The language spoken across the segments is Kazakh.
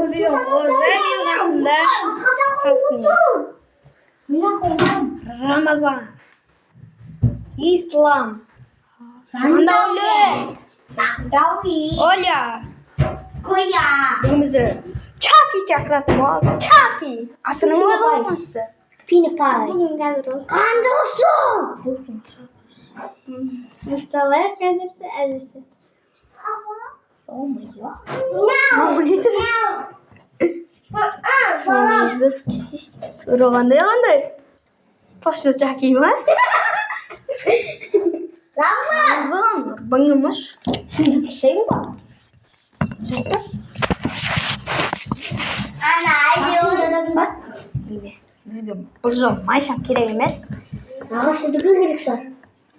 Көбеген қожа қасында қасында Рамазан, Ислам, Жандәулет, Оля. Бүгін біздер Чаки шақыратын боламыз. Чаки атының өзі қорқынышты. Қандай болсын? Ұсталайық қазірсе әзірше. Мынау не тұр? Түрі қандай, қандай? Точно Чаки ма? Ұзын, быңымыш. Сен ба? Жоқ па? Ана ба? Неме? Бізге бұл жолы майшам керек емес. Аға, сіздікі керек шығар.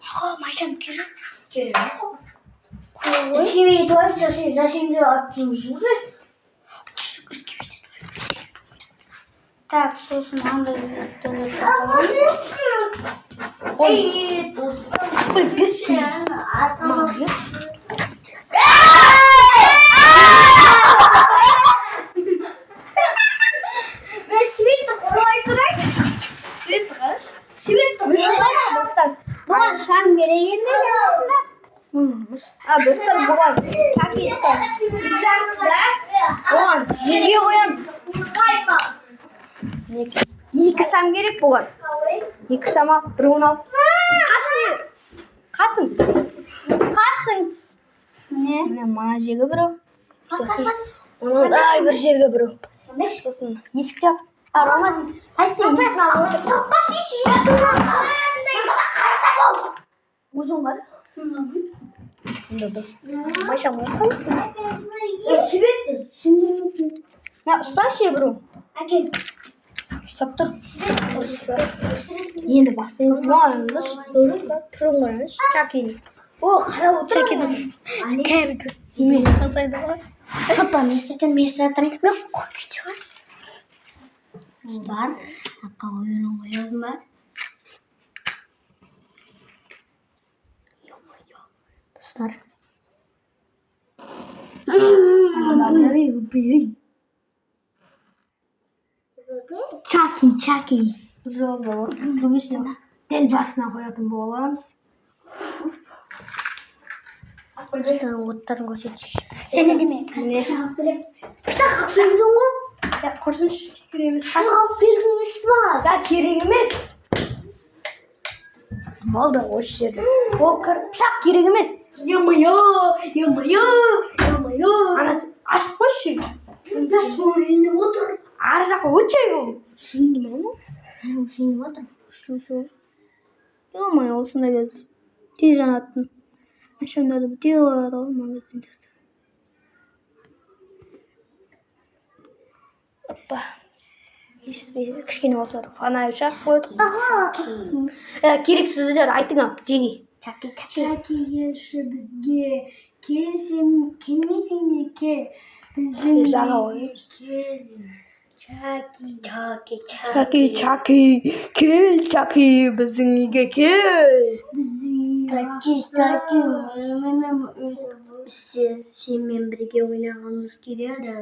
Аға, майшам керек. Керек емес қой. Іске той зачем ты? Так, сосын андай. Ей, достым. Ой, бес. Артама. Бес. Мен светті қорғай тұрайын. Свет қарашы. Светті Өшіп қойды, достар. Бұған шам керек енді. А, достар, бұған Чакиді жақсы да. Оған жерге қоямыз. Мінекей. Екі шам керек бұған. Екі шам ал, біреуін ал. Қасың. Қасың. Қасың. Не? Міне, мына жерге біреу. Сосын мынандай бір жерге біреу. Сосын есік жап. А, Рамаз, қайсы есіктің алып отыр? Өзің қара. Онда дос. Майшам қойып. Светті сөндірмейтін. Мә, ұсташы біреу. Әкел. Ұстап тұр. Енді бастаймыз. Маған достар, түрін қараңызшы. Чакині. О, қарап отыр. Чакині. Кәргі. Неме жасайды ғой. Папа, мен сізден, мен сізден. Мен қой кетіп. Достар, аққа ойын қоясың ба? Ё-моё. Достар. Ой, ой. Чаки, Чаки. Жолда осының төбесіне, дәл басына қоятын боламыз. Достар, оттарын көрсетші. Сен не деме? Міне. Пышақ алып келдің ғой. Я, құрсыншы, керек емес. Пышақ алып келдің емес па? Да, керек емес. Болды, осы жерде. Ол кір, пышақ керек емес. Ё-моё, ё-моё, ё-моё. Анасы, ашып қойшы. Да, сүйініп отыр. Ар жаққа өтші ол. Түсінді ме оны? Сүйініп отыр. Ё-моё, осындай кез тез жанатын шамдарды біте қояды ғой магазиндерде. Опа. Естімей, кішкене болса да фонарь жағып қойдық. Аға. Ә, керек сөздерді айтың ал, жеге. Чаки, Чаки. Чаки, келші бізге. Келсем, келмесең де кел. Біздің Жаға үйге кел. Чаки, Чаки, Чаки, Чаки, кел, Чаки, біздің үйге кел. Біздің Чаки, Чаки. Біз сенімен бірге ойнағымыз келеді.